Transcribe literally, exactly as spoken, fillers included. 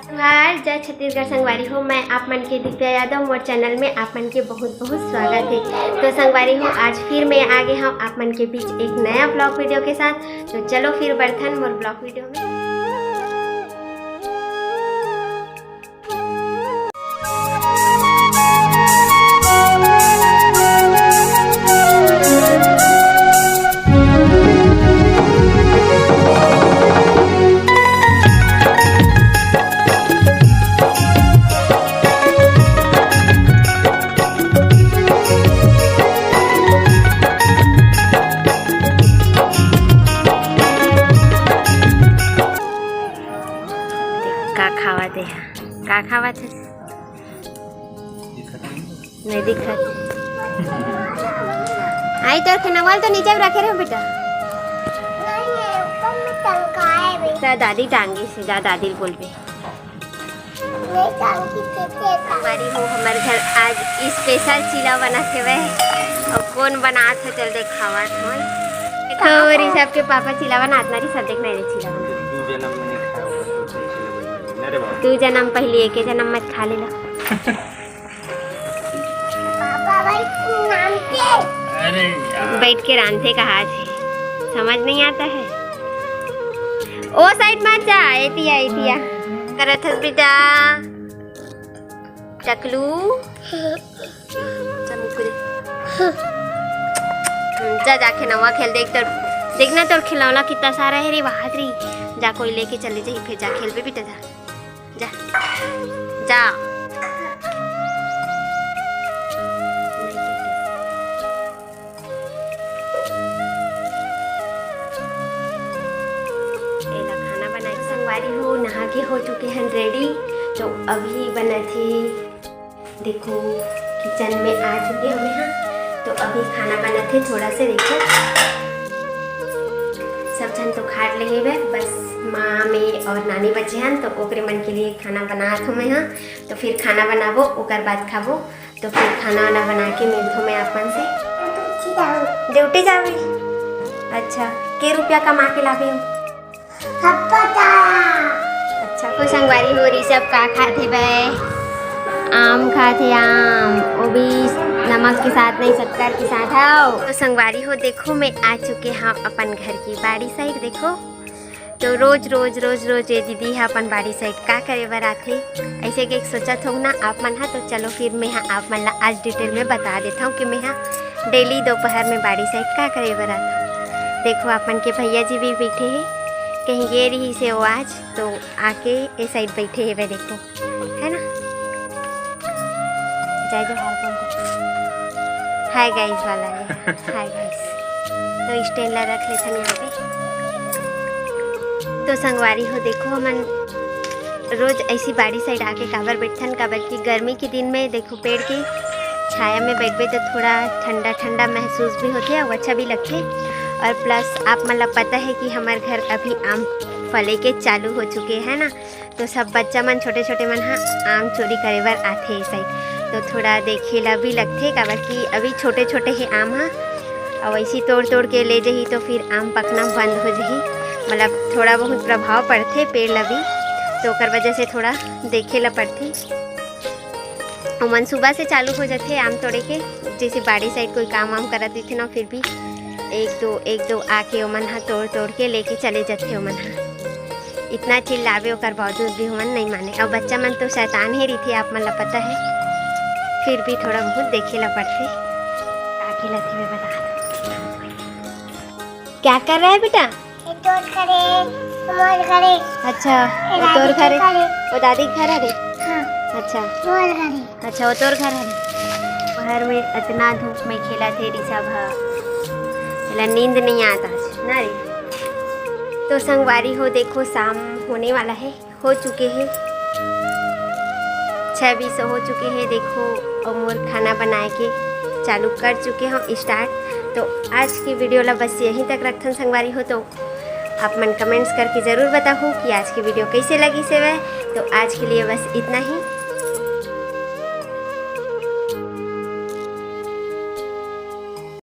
जोहार, जय छत्तीसगढ़ संगवारी हो। मैं आप मन के दिव्या यादव, मोर चैनल में आप मन के बहुत बहुत स्वागत है। तो संगवारी हो, आज फिर मैं आ गए हूँ आप मन के बीच एक नया ब्लॉग वीडियो के साथ। तो चलो फिर बढ़थन मोर ब्लॉग वीडियो में। का खावा दे? का खावा थे? नहीं दिखत। आई तोर खिलौना तो नीचे में रखे रहो बेटा। नहीं, ये ऊपर में टंगाए हुए। ता दादी टांगी से, जा दादी बोल बे। नहीं टांगी थे, थे टांगी। हमारी हो, हमारे घर आज स्पेशल चीला बना के वह। और कौन बनात है, चल देखावत हो। देखो, ऋषभ के पापा चीला बनात ना, ऋषभ देखना है चीला बनात। दू जन्म में नहीं खाया होगा, तो चीला बनाना। अरे बाप। दू जन्म पहले, एक जन्म मत खा लेला। पापा भाई, नाम के? अरे यार। बैठ के रांधे कहा थे, समझ नहीं आता है। ओ साइड मत जा, एतिया, एतिया। करत हस बेटा? टकलू। चल मुकुरे। जा, जाके नवा खेल, देख तोर, देखना तोर खिलौना कितना सारा है रे, वहां रे। जा, कोई लेके चले जाही, फिर जा खेलबे बेटा, जा। जा। जा। एला खाना बनाए संगवारी हो, नहा के हो चुके हैं रेडी। तो अभी बनत हे, देखो किचन में आ चुके हमें हैं। तो अभी खाना बनत हे, थोड़ा से देखो सब झन तो खा ले हेबे, बस माँ, मैं और नानी बचे हैं, तो ओकरे मन के लिए खाना बनात हूँ मैं। हाँ, तो फिर खाना बनाबो, ओकर बाद खाबो। तो फिर खाना वाना बना के मिलथो मैं आप मन से। ड्यूटी जावे? अच्छा, के रुपया कमा के लाबे? अच्छा, को संगवारी हो, ऋषभ का खाथे बे? आम खाथे, आम, वो भी नमक के साथ नहीं, शक्कर के साथ। आओ तो संगवारी हो, देखो मैं आ चुके हूँ अपन घर की बाड़ी साइड। देखो, तो रोज रोज रोज रोज ये दीदी ह अपन बाड़ी साइड का करे बर आथे, ऐसे के सोचत हो ना आप मन ह। तो चलो फिर मैं ह आप मन ला आज डिटेल में बता देता हूँ कि मैं ह डेली दोपहर में बाड़ी साइड का करे बर आता। देखो, आप मन के भैया जी भी बैठे हे, कहीं गे रही से वो आज, तो आके ए साइड बैठे हे। देखो, है ना, जय जोहार बोल दे। हाय गाइस वाला है, हाय गाइस। तो स्टैंड ला रख लेथन यहाँ पे। तो संगवारी हो, देखो, हमन रोज ऐसी बाड़ी साइड आके काबर बैठथन, काबर कि गर्मी के दिन में देखो, पेड़ के छाया में बैठबे तो थोड़ा ठंडा ठंडा महसूस भी होथे और अच्छा भी लगथे। और प्लस आप मन ला पता है कि हमार घर अभी आम फले के चालू हो चुके हैं ना, तो सब बच्चा मन, छोटे छोटे मन ह आम चोरी करे बर आथे ए साइड। तो थोड़ा देखे ला भी लगथे, काबर कि अभी छोटे छोटे हे आम ह, और वैसी तोड़ तोड़ के ले जही तो फिर आम पकना बंद हो जही, मतलब थोड़ा बहुत प्रभाव पड़थे पेड़ ला भी, तो ओकर वजह से थोड़ा देखे ला पड़थे। ओमन सुबह से चालू हो जाथे आम तोड़े के, जैसे बाड़ी साइड कोई काम वाम करत रहिथे ना, फिर भी एक दो एक दो आके ओमन ह तोड़ तोड़ के लेके चले जाथे ओमन ह। इतना चिल्लावे, ओकर बावजूद भी ओमन नहीं माने। अब बच्चा मन तो शैतान ही रहिथे, आप मन ला पता है, फिर भी थोड़ा बहुत देखे ला पड़थे। का खेलत हे, मैं बता दो। क्या कर रहा है बेटा? ये तोर घर है, मोर घर है। अच्छा, ये वो दादी तोर घर है, घर है। वो दादी घर है रे? हाँ। अच्छा। मोर घर है। अच्छा, वो तोर घर है। बाहर में इतना धूप में खेलत हे ऋषभ ह, एला नींद नहीं आता ना रे। तो संगवारी हो, देखो, शाम होने वाला है, हो चुके हैं, छः बीस हो चुके हैं। देखो, और मोर खाना बनाए के चालू कर चुके हूँ स्टार्ट। तो आज की वीडियो ला बस यहीं तक रखथन संगवारी हो। तो आप मन कमेंट्स करके ज़रूर बताओ कि आज की वीडियो कैसे लगी से वह। तो आज के लिए बस इतना ही।